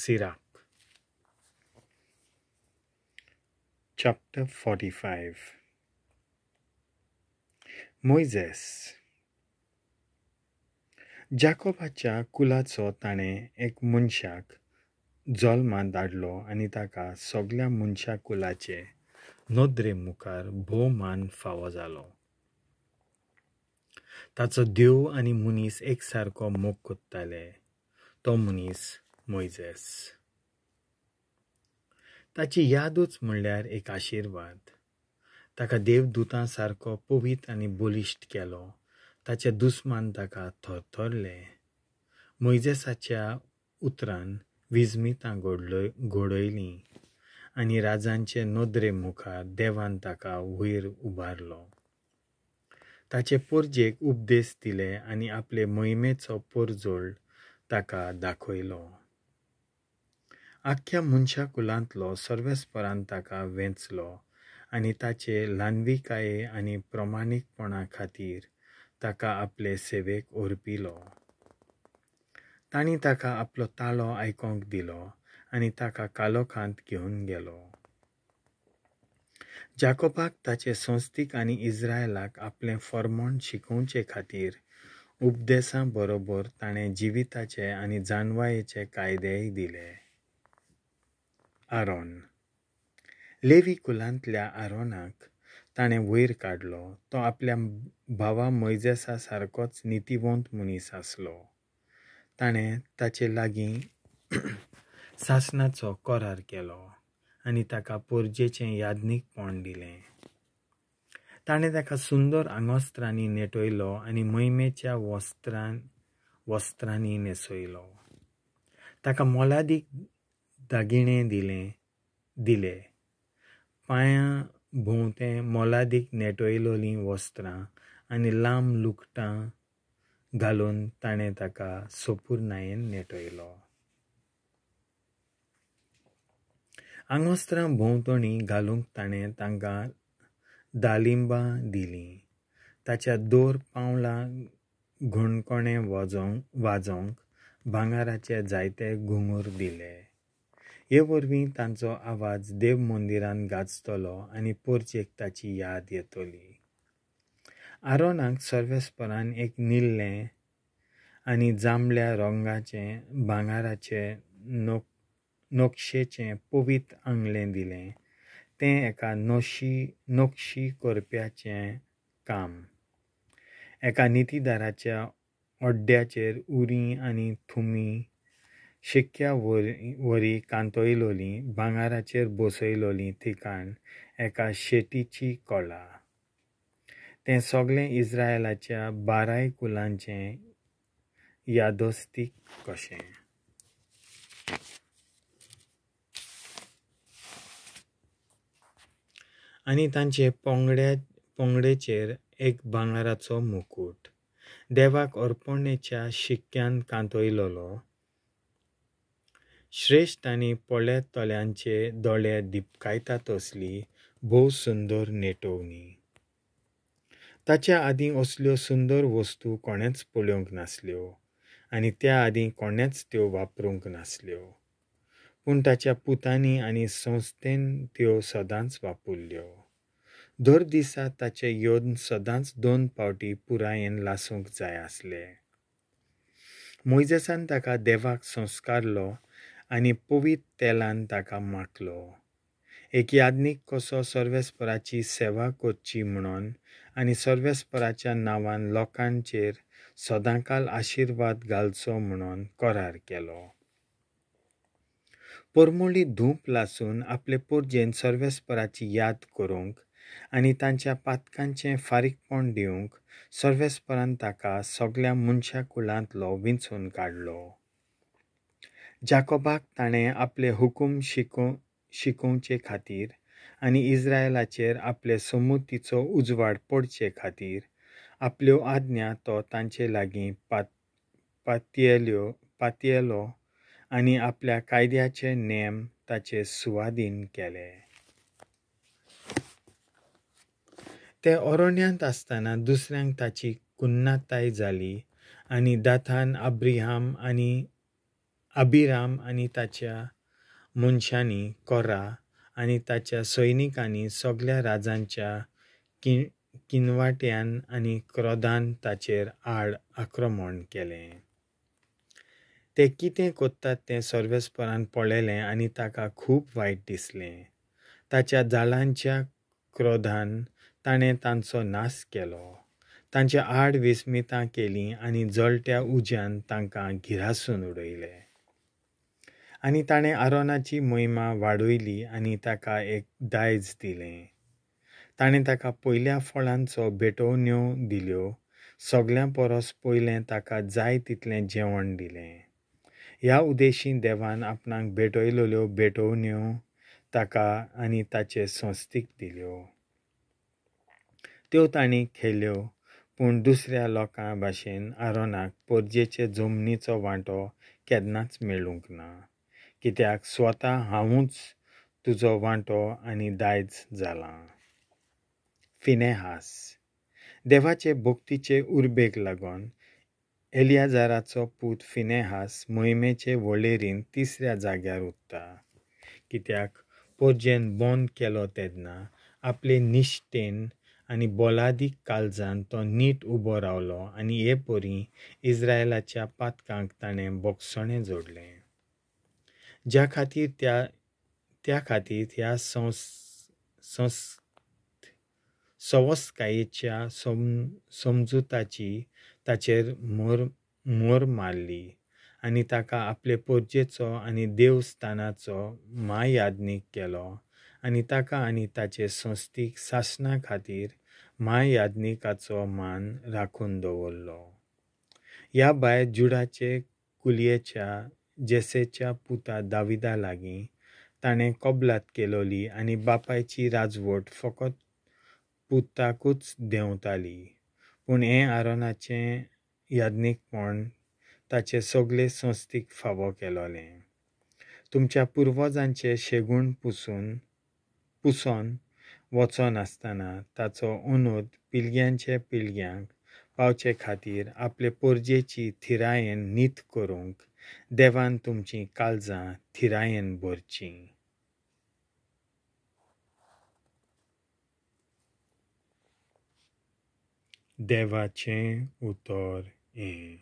Sirach. Chapter 45. Moises. जाकोबाच्या कुलाचो ताणें एक मनशाक जल्मांत धाडलो आनी ताका सगल्या मनशा कुलाचे नदरे मुखार भोवमान फावो जालो. ताचो देव आनी मनीस एक सारको मोग कोत्ताले. तो मनीस मोयजेस. ताची यादूच म्हणल्यार एक आशिर्वाद. ताका देवदूतां सारको पवित्र आनी बलिश्ट केलो. ताचे दुस्मान ताका थरथरले. मोयजेसाच्या उतरान विजमितां घडयलीं आनी राजांचे नदरे मुखार देवान ताका वयर उबारलो. ताचे पोरजेक उपदेश दिले आनी आपले मोहिमेचो पोरजोळ ताका दाखयलो. आख्ख्या मनशा कुलांतलो सर्वेस्परान ताका वेंचलो आनी ताचे ल्हानविकाये आनी प्रमाणीकपणा खातीर ताका आपले सेवेक ओरपिलो. तांणी ताका आपलो ताळो आयकोंक दिलो आनी ताका कालोखांत घेवन गेलो. जाकोबाक ताचे संस्थीक आनी इस्रायलाक आपलें फर्मण शिकोवचे खातीर उपदेसां बरोबर ताणें जिविताचे आनी जाणवायेचे कायदेय दिले. आरोन. लेवी कुलांतल्या आरोनाक ताणें वयर काडलो. तो आपल्या भावा मोयजेसा सारकोच नितीवंत मनीस आसलो. ताणें ताचे लागीं सासणाचो करार केलो आनी ताका पोरजेचें यादनीकपण दिलें. ताणें ताका सुंदर आंगवस्त्रांनी नेटयलो आनी मोहिमेच्या वस्त्रांनी न्हेसयलो. ताका मोलादीक दागिणे दिले. पांयां भोंवतें मोलादीक नेटयलोलीं वस्त्रां आनी लांब लुगटां घालून ताणें ताका सोपुरनायेन नेटयलो. आंगवस्त्रां भोंवतणी घालूंक ताणें तांकां दालिंबां दिलीं. ताच्या दोर पावलां घणकोणें वाजोवंक भांगराचे जायते घुंगूर दिले. हे वरवीं तांचो आवाज देव मंदिरांत गाजतलो आनी पोरजेक ताची याद येतली. आरोनाक सर्वेस्परान एक निल्लें आनी जांबळ्या रंगाचें भांगराचें नक्षेचें पवित्र आंगलें दिलें. तें एका नक्षी करप्याचें काम. एका नितीदाराच्या अड्ड्याचेर उरी आनी थुमी शिक्क्या वरी कांतयलोलीं भांगराचेर बसयलोलीं थिकाण एका शेटीची कला. तें सगळें इस्रायलाच्या 12 कुलांचें यादस्तीक कशें. आनी तांचे पोंगडेचेर एक भांगराचो मुकूट देवाक अर्पणेच्या शिक्क्यान कांतयलोलो. श्रेश्ठ आनी पळयतल्यांचे दोळे दिपकायता तसली भोव सुंदर नेटोवणी. ताच्या आदीं असल्यो सुंदर वस्तू कोणेंच पळोवंक नासल्यो आनी त्या आदीं कोणेंच त्यो वापरूंक नासल्यो. पूण ताच्या पुतांनी आनी संस्थेन त्यो सदांच वापरल्यो. दर दिसा ताचे योद्न सदांच 2 फावटी पुरायेन लासूंक जाय आसले. मोयजेसान ताका देवाक संस्कारलो आनी पवित्र तेलान ताका माखलो. एक यादनीक कसो सर्वेस्पराची सेवा करची म्हणून आनी सर्वेस्पराच्या नांवान लोकांचेर सदांकाल आशिर्वाद घालचो म्हणून करार केलो. परमळी धूप लासून आपले पोरजेन सर्वेस्पराची याद करूंक आनी तांच्या पातकांचें फारीकपण दिवंक सर्वेस्परान ताका सगल्या मनशा कुळांतलो विंचून काडलो. जाकोबाक ताणें आपले हुकूम शिकोवचे खातीर आनी इस्रायलाचेर आपले समुतीचो उजवाड पडचे खातीर आपल्यो आज्ञा तो तांचे लागीं पातयेलो आनी आपल्या कायद्याचे नेम ताचे सुवादीन केले. ते अरण्यांत आसतना दुसऱ्यांक ताची कुन्नाताय जाली आनी दाथान अब्राहम आनी अभिराम आनी ताच्या मनशांनी, कोरा आनी ताच्या सैनिकांनी सगल्या राजांच्या किनवाट्यान आनी क्रोधान ताचेर आड आक्रमण केलें. ते कितें कोत्तात तें सर्वेस्परान पळयलें आनी ताका खूब वायट दिसलें. ताच्या जाळांच्या क्रोधान ताणें तांचो नाश केलो, तांच्या आड विस्मितां केलीं आनी जळट्या उज्यान तांकां गिरासून उडयले. आनी ताणें आरोनाची महिमा वाडयली आनी ताका एक दायज दिलें. ताणें ताका पयल्या फळांचो भेटवण्यो दिल्यो, सगल्यां परस पयलें ताका जाय तितलें जेवण दिलें. ह्या उदेशी देवान आपणाक भेटयलेल्यो भेटवण्यो ताका आनी ताचे संस्थीक दिल्यो. त्यो तांणी खेल्यो, पूण दुसऱ्या लोकां भाशेन आरोनाक पोरजेचे जमनीचो वांटो केन्नाच मेळूंक ना, कित्याक स्वता हांवूच तुजो वांटो आनी दायज जालां. फिनेहास देवाचे भक्तीचे उर्बेक लागून एलियाजाराचो पूत फिनेहास मोहिमेचे वळेरीन तिसऱ्या जाग्यार उरता, कित्याक पोरजेन बंद केलो तेन्ना आपले निश्ठेन आनी बोलादीक काळजान तो नीट उबो रावलो आनी हे परी इस्रायलाच्या पातकांक ताणें बोगसणें जोडलें. ज्या खातीर त्या खातीर ह्या सवस्कायेच्या समजुताची ताचेर मोर मारली आनी ताका आपले पोरजेचो आनी देवस्थानाचो म्हायाज्ञीक केलो आनी ताका आनी ताचे संस्थीक सासणा खातीर म्हायाज्ञिकाचो मान राखून दवरलो. ह्या भायर जुडाचे कुलयेच्या जेसेच्या पुता दाविदा लागीं ताणें कबलात केलोली आनी बापायची राजवट फकत पुताकूच देंवताली, पूण हें आरोनाचें याज्ञीकपण ताचे सगळे संस्थीक फावो केलोलें. तुमच्या पुर्वजांचे शेगूण पुसोन वचनासतना ताचो अनोद पिळग्यांचे पिळग्यांक पावचे खातीर आपले पोरजेची थिरायेन नीत करूंक देवान तुमचीं काळजां थिरायेन भरचीं. देवाचें उतर हें.